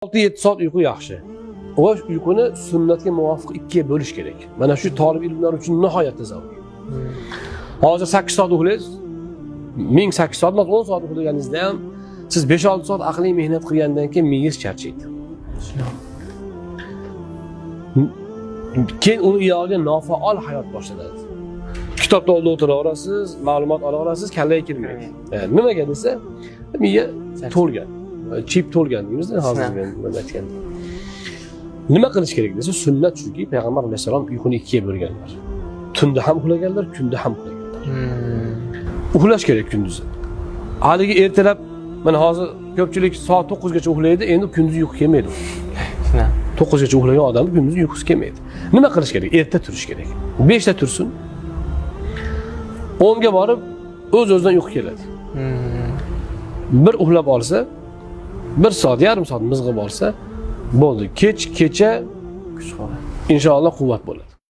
6-7 soat uyqu yaxshi. Va uyquni sunnatga muvofiq ikkiga bo'lish kerak. Mana shu tolib ilmlar uchun nihoyatda zarur. Hozir 8 soat uxlaysiz, 1008 soat emas, 10 soat uxlaganingizda ham siz 5-6 soat aqliy mehnat qilgandan keyin miyangiz charchaydi. Keyin uni uyog'iga nofaol hayot boshlanadi. Kitobda oldida o'tiraverasiz, ma'lumot olaverasiz, kallaga kirmaydi. Nimaga desa, miya to'lgan, chip to'lgan deymizda hozir men aytgandim. Nima qilish kerak desa, sunnat shuki, payg'ambar alayhissalom uyquni ikkiga bo'lganlar. Tunda ham uxlaganlar, kunda ham uxlaganlar. Uxlash kerak kunduzi. Haligi ertalab, mana hozir ko'pchilik soat 9 gacha uxlaydi, endi kunduzi uyqu kelmaydi. 9 gacha uxlagan odam kunduzi uyqusi kelmaydi. Nima qilish kerak? Erta turish kerak. 5 da tursin. 10 ga borib o'z-o'zidan uyqu keladi. Bir uxlab olsa, 1 soat, yarim soat mizg'ib olsa bo'ldi. Kech kecha Kuch qoladi. Inshaalloh quvvat bo'ladi.